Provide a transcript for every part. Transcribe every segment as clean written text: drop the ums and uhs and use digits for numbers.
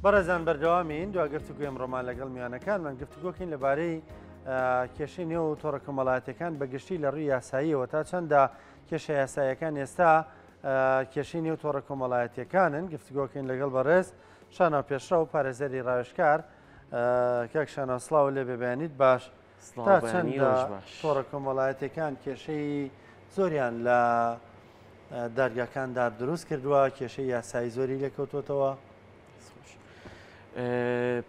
بەڕێزان بەردەوامین دوا گفتوگۆی ئەمڕۆمان لەگەڵ میوانەکانمان گفتوگۆکەین لەبارەی کێشەی نێو تۆڕە کۆمەڵایەتەکان بەگشتی لە ڕووی یاساییەوە تا چەندە کێشە یاسایەکان ئێستا کێشەی نێو تۆڕە کۆمەڵایەتیەکانن گفتوگۆکەین لەگەڵ بەڕێز شاناو پێشڕەو پارێزەری ڕاوێژکار کاک شاناو سڵاو لێ بێ بەیانیت باش تا چەندە تۆڕە کۆمەڵایەتەکان کێشەی زۆریان لە دادگاکاندا دروست کردووە کێشەی یاسایی زۆری لێکەوتوتەوە.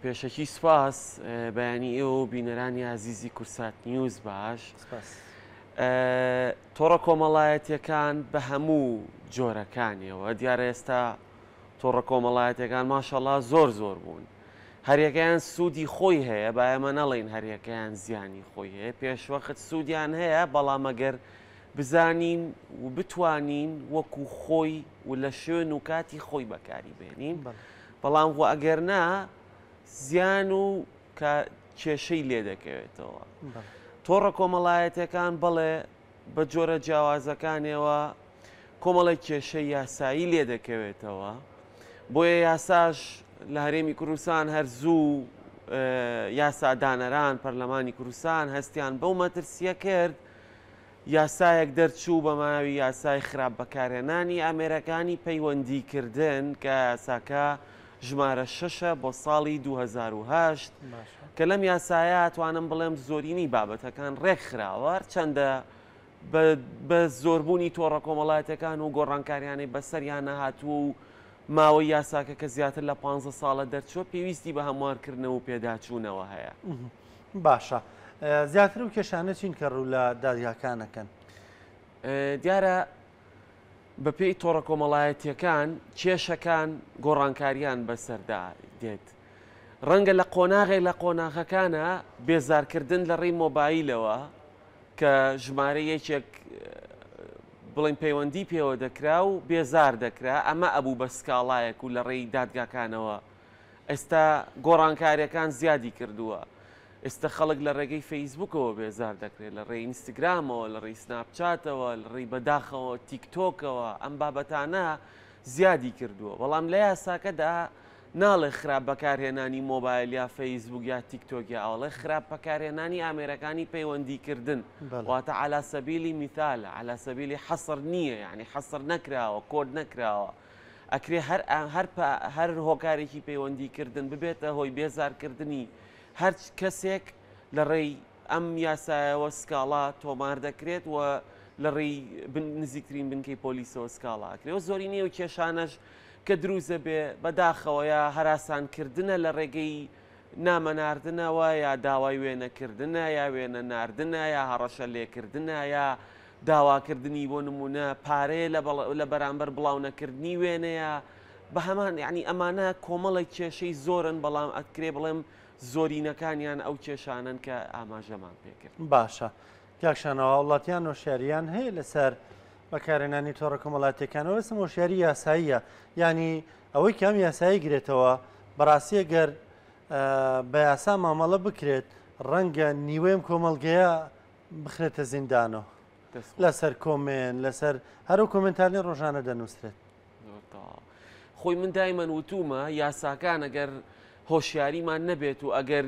پێشەکی سوپاس بەیانی ئێوە و بینەرانی ئازیزی کورسات نیوز باش تۆڕە کۆمەڵایەتیەکان بە هەموو جۆرەکانیەوە دیارە ئێستا تۆڕە کۆمەڵایەتیەکان ماشەڵا زۆر زۆر بوون هەریەکەیان سوودی خۆی هەیە با ئێمە نەڵێین هەریەکەیان زیانی خۆی هەیە پێشوەخت سوودیان هەیە بەڵام ئەگەر بزانین و بتوانین وەکو خۆی و لە شوێن و کاتی خۆی بەکاری بێنین بەڵام خۆ ئەگەر نا زیان و کە کێشەی لێ دەکەوێتەوە. تۆڕە کۆمەڵایەتیەکان بەڵێ بە جۆرە جیاوازەکانیەوە کۆمەڵێک کێشەی یاسایی لێ دەکەوێتەوە بۆیە یاساش لە هەرێمی کوردستان هەر زوو یاسادانەران پەرلەمانی کوردستان هەستیان بەو مەترسیە کرد یاسایەک دەرچوو بە ماوی یاسای خراپ بەکارهێنانی ئامێرەکانی پەیوەندیکردن کە یاساکە ژمارە شەشە بۆ ساڵی 2008 کە لەم یاسایە ئەتوانم بڵێم زۆرینەی بابەتەکان ڕێکخراوە هەرچەندە بە زۆربوونی تۆڕە کۆمەڵایەتەکان و گۆڕانکاریانەی بەسەریانە هاتووە و ماوەی یاساکە کە زیاتر لە 15 ساڵە دەرچووە پێویستی بە هەموارکردنەوە و پێداچوونەوە هەیە. باشە زیاتر ئەو کێشانە چین کە ڕوو لە دادگاکان ئەکەن؟ دیارە بەپێی تۆڕە کۆمەڵایەتییەکان کێشەکان گۆڕانکاریان بەسەردا دێت. ڕەنگە لە قۆناغێک لە قۆناغەکانە بێزارکردن لە ڕێی مۆبایلەوە کە ژمارە یەکێک بڵین پەیوەندی پێوە دەکرا و بێزار دەکرا ئەمە ئەبوو بە سکاڵایەک و لە ڕێی دادگاکانەوە ئێستا گۆڕانکاریەکان زیادی کردووە ئێستا خەڵک لە ڕێگەی فەیسبوکەوە بێزار دەکرێت لە ڕێی ئینستگرامەوە لە ڕێی سناپچاتەوە لە ڕێی بەداخەوە تیکتۆکەوە ئەم بابەتانە زیادی کردووە بەڵام لە یاساکەدا ناڵێ خراپ بەکارهێنانی مۆبایل یا فەیسبوک یا تیکتۆک یا ئەوڵێ خراپ بەکارهێنانی ئامێرەکانی پەیوەندیکردن واتە علا سەبیلی میثالە علا سەبیلی حەسر نییە یعنی حەسر نەکراوە کۆد نەکراوە ئەکرێ هەر هەر هەر هۆکارێکی پەیوەندی کردن ببێتە هۆی بێزارکردنی هەر کەسێک لە ڕێی ئەم یاسایەوە سکاڵا تۆمار دەکرێت و لە ڕێی نزیکترین بنکەی پۆلیسەوە سکاڵا ئەکرێت و زۆرینەی ئەو کێشانەش کە دروست دەبێ بەداخەوە یا هەراسانکردنە لە ڕێگەی نامە ناردنەوە یا داوای وێنە کردنە یا وێنە ناردنە یا هەڕەشە لێکردنە یا داواکردنی بۆ نمونە پارەیە لە بەرامبەر بڵاو نەکردنی وێنەیە بە هەمان یعنی ئەمانە کۆمەڵێک کێشەی زۆرن بەڵام ئەکرێ بڵێم زۆرینەکانیان ئەو کێشانەن کە ئاماژەمان پێکرد. باشە کاک شانەوە هاوڵاتیان هۆشیاریان هەیە لەسەر بەکارهێنانی تۆڕە کۆمەڵاتیەکانەوە ئێستا هۆشیاری یاساییە یعنی ئەوەی کە ئەم یاسایی گرێتەوە بەڕاستی گەر بە یاسا مامەڵە بکرێت ڕەنگە نیوەیم کۆمەڵگەیە بخرێتە زیندانەوە لەسەر کۆمێن لەسەر هەرو کۆمنتانی ڕۆژانە دەنووسرێت. خۆی من دایمەن وتومە یاساکان ئەگەر هۆشیاریمان نەبێت و ئەگەر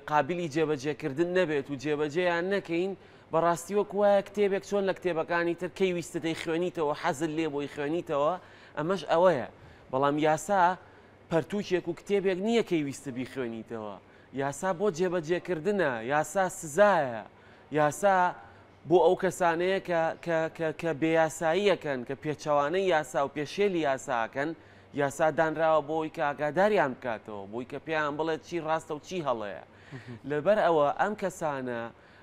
قابلی جێبەجێکردن نەبێت و جێبەجێیان نەکەین بەڕاستی وەک وایە کتێبێک چۆن لە کتێبەکانی تر کەی ویستت دەیخوێنیتەوە حەزت لێ بۆی خوێنیتەوە ئەمەش ئەوەیە بەڵام یاسا پەرتووکێک و کتێبێک نییە کەی ویست بیخوێنیتەوە یاسا بۆ جێبەجێکردنە یاسا سزایە یاسا بۆ ئەو کەسانەیە کە کە کە کە بێیاساییەکەن کە پێچەوانەی یاسا و پێشێلی یاساکەن یاسا دانراوە بۆی کە ئاگاداریان بکاتەوە بۆی کە پێیان بڵێت چی ڕاستە و چی هەڵەیە لەبەر ئەوە ئەم کەسانە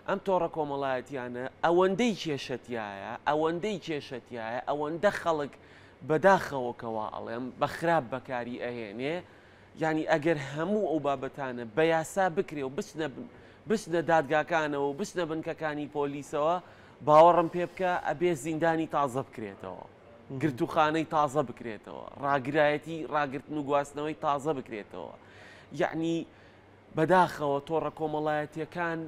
ئەم تۆڕە کۆمەڵایەتیانە ئەوەندەی کێشە تیایە، ئەوەندەی کێشە تیایە، ئەوەندە خەڵک بەداخەوە کە وا ئەڵێم بە خراپ بەکاری ئەهێنێ، یانی ئەگەر هەموو ئەو بابەتانە بە یاسا بکرێ و بچنە بچنە دادگاکانەوە و بچنە بنکەکانی پۆلیسەوە، باوەڕم پێ بکە ئەبێ زیندانی تازە بکرێتەوە، گرتووخانەی تازە بکرێتەوە، ڕاگرایەتی ڕاگرتن و گواستنەوەی تازە بکرێتەوە. یەعنی بەداخەوە تۆڕە کۆمەڵایەتیەکان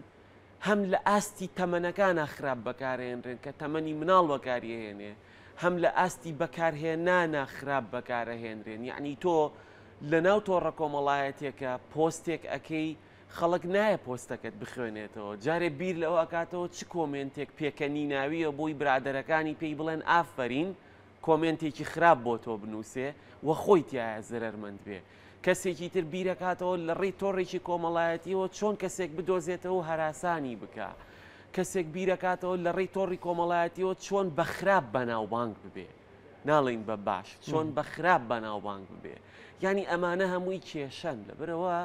هەم لە ئاستی تەمەنەکانا خراپ بەکارهێنرێن کە تەمەنی مناڵ بەکاریهێنێ هەم لە ئاستی بەکارهێنانا خراپ بەکارەهێنرێن یەعنی تۆ لەناو تۆڕە کۆمەڵایەتیەکە پۆستێک ئەکەی خەڵک نایە پۆستەکەت بخوێنێتەوە جارێ بیر لەوە ئەکاتەوە چ کۆمێنتێک پێکەنیناویە بۆی برادەرەکانی پێی بڵێن ئافەرین کۆمێنتێکی خراپ بۆ تۆ بنووسێ و خۆی تیایا زەرەرمەند بێ کەسێکی تر بیرەکاتەوە لە ڕێی تۆڕێکی کۆمەڵایەتیەوە چۆن کەسێک بدۆزێتەوە و هەراسانی بکا کەسێک بیرەکاتەوە لە ڕێی تۆڕی کۆمەڵایەتیەوە چۆن بە خراپ بەناوبانگ ببێ ناڵێین بە باش چۆن بە خراپ بەناوبانگ ببێ یانی ئەمانە هەمووی کێشەن لەبەرەوە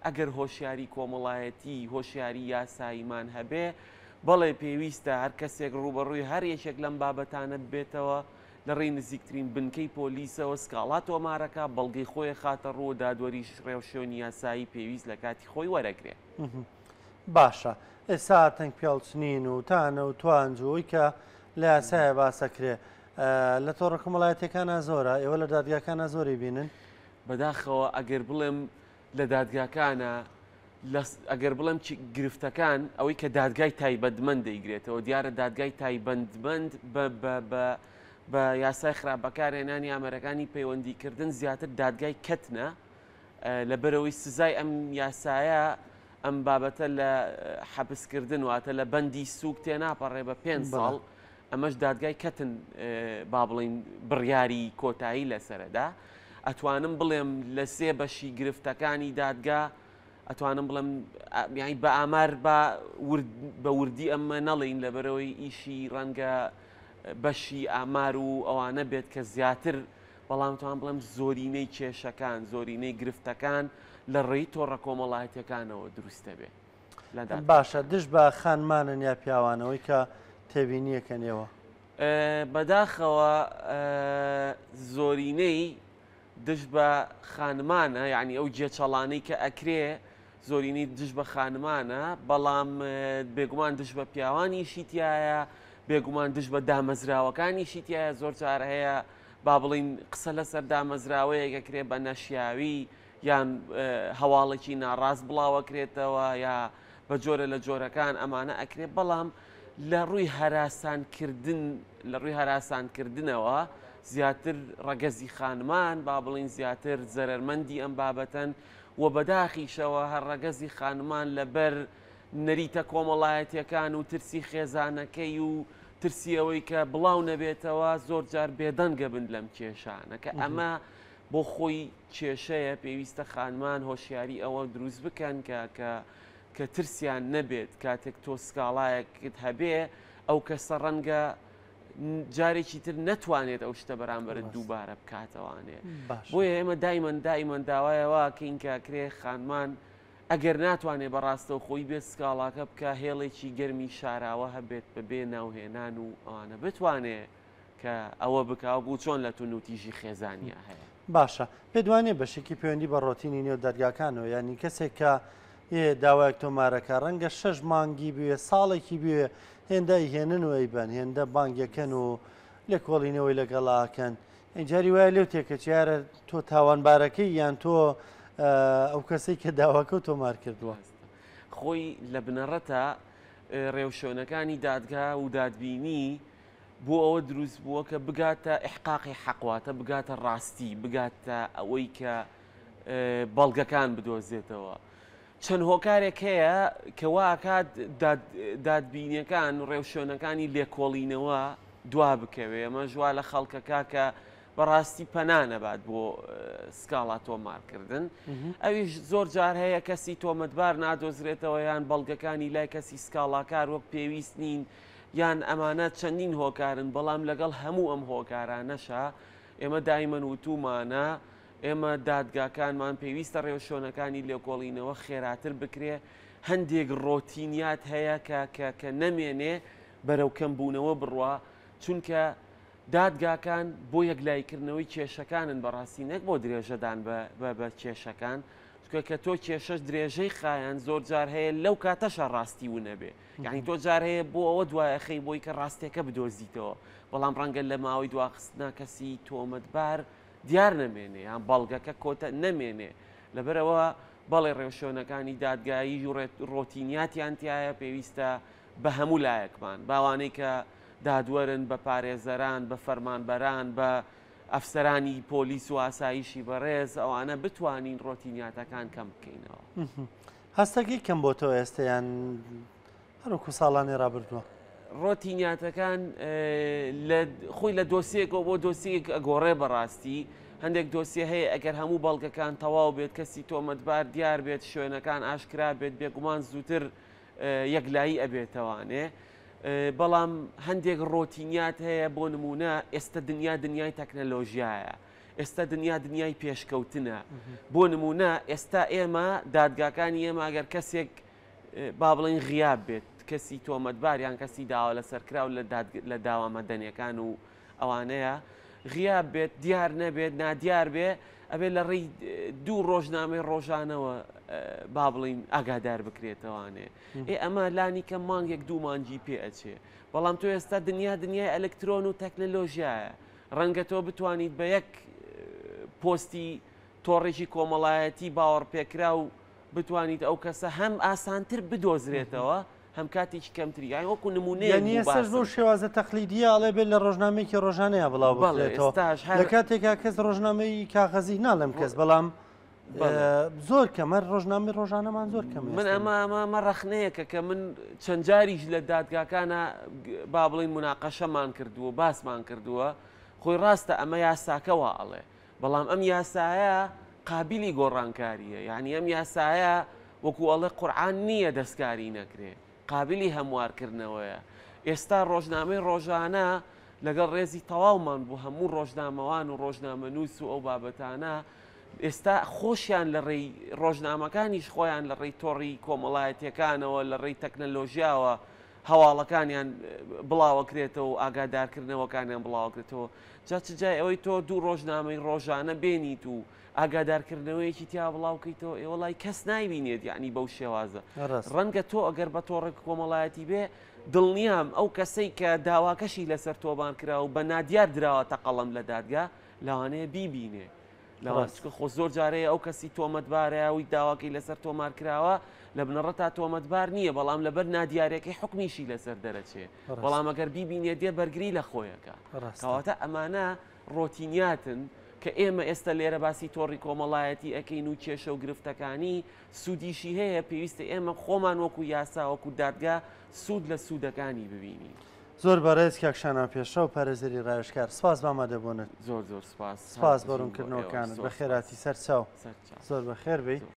ئەگەر هۆشیاری کۆمەڵایەتی هۆشیاری یاساییمان هەبێ بەڵێ پێویستە هەر کەسێک ڕووبەڕووی هەر یەکێک لەم بابەتانە ببێتەوە لە ڕێی نزیکترین بنکەی پۆلیسەوە سکاڵا تۆمارەکە بەڵگەی خۆی خاتە ڕوو و دادوەریش ڕێوشوێنی یاسایی پێویست لە کاتی خۆی وەرەگرێ. باشە ئێستا تەنگ پێڵچنین و تانە و توانج و ئەوی کە لە یاسایە باسەکرێ لە تۆڕە کۆمەڵایەتیەکانا زۆرە ئێوە لە دادگاکانا زۆری بینن؟ بەداخەوە ئەگەر بڵێم لە دادگاکانە ئەگەر بڵێم گرفتەکان ئەوەی کە دادگای تایبەتمەند دەیگرێتەوە دیارە دادگای تایبەندمەند بە یاسای خراپ بەکارهێنانی ئامێرەکانی پەیوەندیکردن زیاتر دادگای کەتنە لەبەرەوەی سزای ئەم یاسایە ئەم بابەتە لە حەبسکردن واتە لە بەندی سوک تێناپەڕێ بە پێ ساڵ ئەمەش دادگای کەتن با بڵین بڕیاری کۆتایی لەسەرەدا ئەتوانم بڵێم لە سێ بەشی گرفتەکانی دادگا ئەتوانم بڵێم یانی بە ئامار با بە وردی ئەمە نەڵێین لەبەرەوەی ئیشی ڕەنگە بەشی ئامار و ئەوانە بێت کە زیاتر بەڵام توان بڵێم زۆرینەی کێشەکان زۆرینەی گرفتەکان لە ڕێی تۆڕە کۆمەڵایەتەکانەوە دروستە بێ. باشە دژ بە خانمانن یا پیاوانەوەی کە تێبینیەکەن ئێوە؟ بەداخەوە زۆرینەی دژ بە خانمانە یعنی ئەو گێچەڵانەی کە ئەکرێ زۆرینەی دژ بە خانمانە بەڵام بێگومان دژ بە پیاوانیشی تایە بێگومان دژ بە دامەزراوەکانیشی تایە زۆر جار هەیە با بڵین قسە لەسەر دامەزراوەیەک ئەکرێ بە نەشیاوی یان هەواڵێکی ناڕاست بڵاوەکرێتەوە یا بە جۆرە لە جۆرەکان ئەمانە ئەکرێ بەڵام لە ڕووی هەراسانکردن لە ڕووی هەراسانکردنەوە زیاتر ڕەگەزی خانمان با بڵین زیاتر زەرەرمەندی ئەم بابەتەن و بەداخیشەوە هەر ڕەگەزی خانمان لەبەر نەریتە کۆمەڵایەتیەکان و ترسی خێزانەکەی و ترسی ئەوەی کە بڵاو نەبێتەوە زۆر جار بێدەنگە بن لەم کێشانە کە ئەمە بۆ خۆی کێشەیە پێویستە خانمان هۆشیاری ئەوە دروست بکەن کە کە کە ترسیان نەبێت کاتێک تۆ سکاڵایەکت هەبێ ئەو کەسە ڕەنگە جارێکی تر نەتوانێت ئەو شتە بەرامبەرت دووبارە بکاتەوانێ بۆیە ئێمە دایمەن دایمەن داوایەوە کەین کە کرێ خانمان ئەگەر ناتوانێ بە ڕاستەوخۆی بێت سکاڵاکە بکە هێڵێکی گەرمی شاراوە هەبێت بەبێ ناوهێنان و ئەوانە بتوانێ کە ئەوە بکا وەکو چۆن لە توندوتیژی خێزانیا هەیە. باشە پێت وانیە بەشێکی پەیوەندی بە ڕۆتینی نێو دادگاکانەوە یانی کەسێک کە داوایەک تۆمارەکە ڕەنگە شەش مانگی بوێ ساڵێکی بوێ هێندە ئەیهێنن و ئەیبەن هێندە بانگەکەن و لێکۆڵینەوەی لەگەڵاکەن جاری وایە لێو تێکەچیارە تۆ تاوانبارەکەی یان تۆ ئەو کەسەی کە داواکە و تۆمار کردووە. خۆی لە بنەڕەتە ڕێوشوێنەکانی دادگا و دادبینی بۆ ئەوە دروست بووە کە بگاتە ئیحقاقی حەق واتە بگاتە ڕاستی بگاتە ئەوەی کە بەڵگەکان بدۆزێتەوە. چەند هۆکارێک هەیە کە واکات دادبینیەکان و ڕێوشوێنەکانی لێکۆڵینەوە دوا بکەوێ ئەمە ژوا لە خەڵکەکە کە بەڕاستی پەنا نەبات بۆ سکاڵا تۆمارکردن ئەویش زۆر جار هەیە کەسی تۆمەتبار نادۆزرێتەوە یان بەڵگەکانی لای کەسی سکاڵاکار وەک پێویست نین یان ئەمانە چەندین هۆکارن بەڵام لەگەڵ هەموو ئەم هۆکارانەشا ئێمە دایمەن وتومانە ئێمە دادگاکانمان پێویستە ڕێوشۆنەکانی لێکۆڵینەوە خێراتر بکرێ هەندێک ڕۆتینیات هەیە کە کە کە نەمێنێ بەرەو کەمبوونەوە بڕوا چونکە دادگاکان بۆ یەکلاییکردنەوەی کێشەکانن بەڕاستی نەک بۆ درێژەدان بە کێشەکان چونکە کە تۆ کێشەش درێژەی خایەن زۆر جار هەیە لەو کاتەشە ڕاستی ونەبێ یعنی تۆ جار هەیە بۆ ئەوە دوایەخەی بۆی کە ڕاستیەکە بدۆزیتەوە بەڵام ڕەنگە لە ماوەی دواخستنا کەسی تۆمەتبار دیار نەمێنێ یان بەڵگەکە کۆتە نەمێنێ لەبەرەوە بەڵێ ڕێوشوێنەکانی دادگایی و ڕۆتینیاتیان تایە پێویستە بە هەموو لایەکمان باوانەی کە دادوەرن بە پارێزەران بە فەرمانبەران بە ئەفسەرانی پۆلیس و ئاسایشی بەڕێز ئەوانە بتوانین ڕۆتینیاتەکان کەم بکەینەوە. هەستەکەی کەم بۆتەوە ئێستا یان هەروەکو ساڵانی ڕابردووە؟ ڕۆتینیاتەکان خۆی لە دۆسیەکەوە بۆ دۆسیەک ئەگۆڕێ بەڕاستی هەندێک دۆسیە هەیە ئەگەر هەموو بەڵگەکان تەواو بێت کەسی تۆمەتبار دیار بێت شوێنەکان ئاشکرا بێت بێگومان زووتر یەکلایی ئەبێتەوانێ بەڵام هەندێک ڕۆتینیات هەیە بۆ نمونە ئێستا دنیا دنیای تەکنەلۆژیایە ئێستا دنیا دنیای پێشکەوتنە بۆ نمونە ئێستا ئێمە دادگاکانی ئێمە ئەگەر کەسێک با بڵێین غیاب بێت کەسی تۆمەتبار یان کەسی داوا لەسەرکراو لە داوا مەدەنیەکان و ئەوانەیە غیاب بێت دیار نەبێت نادیار بێ ئەبێت لە ڕێی دوو ڕۆژنامەی ڕۆژانەوە با بڵین ئاگادار بکرێتەوانێ ئێ ئەمە لانی کەم مانگێک دوو مانگی پێ ئەچێ بەڵام تۆ ئێستا دنیا دنیای ئەلکترۆن و تەکنەلۆژیایە ڕەنگە تۆ بتوانیت بە یەک پۆستی تۆڕێکی کۆمەڵایەتی باوەڕپێکراو بتوانیت ئەو کەسە هەم ئاسانتر بدۆزرێتەوە هەم کاتێکی کەمتری یان وەکو نمونەیەک یانی بوو ئێستاش بەو باسم. شێوازە تەقلیدیە ئەڵێ بێت لە ڕۆژنامەیەکی ڕۆژانەیا بڵاو بەڵێ بکرێتەوە ئێستاش هەر لە کاتێکا کەس ڕۆژنامەی کاغەزی ناڵێم کەس بەڵام بەڵێ. زۆر کەم هەر ڕۆژنامەی ڕۆژانەمان زۆر کەم من ئێستا. ئەمە ئەمە ئەمە ڕەخنەیەکە کە من چەند جاریش لە دادگاکانە با بڵێین موناقەشەمان کردووە باسمان کردووە خۆی ڕاستە ئەمە یاساکە وا ئەڵێ بەڵام ئەم یاسایە قابیلی گۆڕانکارییە، یانی ئەم یاسایە وەکو ئەڵێ قورعان نییە دەستکاری نەکرێ، قابیلی هەموارکردنەوەیە. ئێستا ڕۆژنامەی ڕۆژانە لەگەڵ ڕێزی تەواومان بۆ هەموو ڕۆژنامەوان و ڕۆژنامەنووس و ئەو بابەتانە، ئێستا خۆشیان لە ڕێی ڕۆژنامەکانیش خۆیان لە ڕێی تۆڕی کۆمەڵایەتییەکانەوە لە ڕێی تەکنەلۆژیاوە هەواڵەکانیان بڵاوەکرێتەوە و ئاگادارکردنەوەکانیان بڵاوەکرێتەوە جا چ جای ئەوەی تۆ دوو ڕۆژنامەی ڕۆژانە بێنیت و ئاگادارکردنەوەیەکی تیا بڵاوکەیتەوە ئێ وەڵای کەس نایبینێت یعنی بەو شێوازە ڕەنگە تۆ ئەگەر بە تۆڕێک کۆمەڵایەتی بێ دڵنیام ئەو کەسەی کە داواکەشی لەسەر تۆبان کرا و بە نادیار دراوەتە قەڵەم لە دادگا لەوانەیە بیبینێ لەوان چونکە خۆ زۆر جارەیە ئەو کەسی تۆمەتبارە ئەوی داواکەی لەسەر تۆمار کراوە لە بنەڕەتا تۆمەتبار نییە بەڵام لەبەر نادیارەکەی حکمیشی لەسەر دەرەچێ بەڵام ئەگەر بیبینێ دێ بەرگری لە خۆیەکە کەواتە ئەمانە ڕۆتینیاتن کە ئێمە ئێستا لێرە باسی تۆڕی کۆمەڵایەتی ئەەکەین و کێشە و گرفتەکانی سوودیشی هەیە پێویستە ئێمە خۆمان وەکو یاسا وەکو دادگا سوود لە سوودەکانی ببینین. زۆر بەڕێز کاک شاناو پێشڕەو پارێزەری ڕاوێژکار سپاس بۆ ئامادەبوونت. زۆر زۆر سپاس. سپاس بۆ ڕوونکردنەوەکانت. بەخێرهاتی سەرچاو. زۆر بەخێر بێی.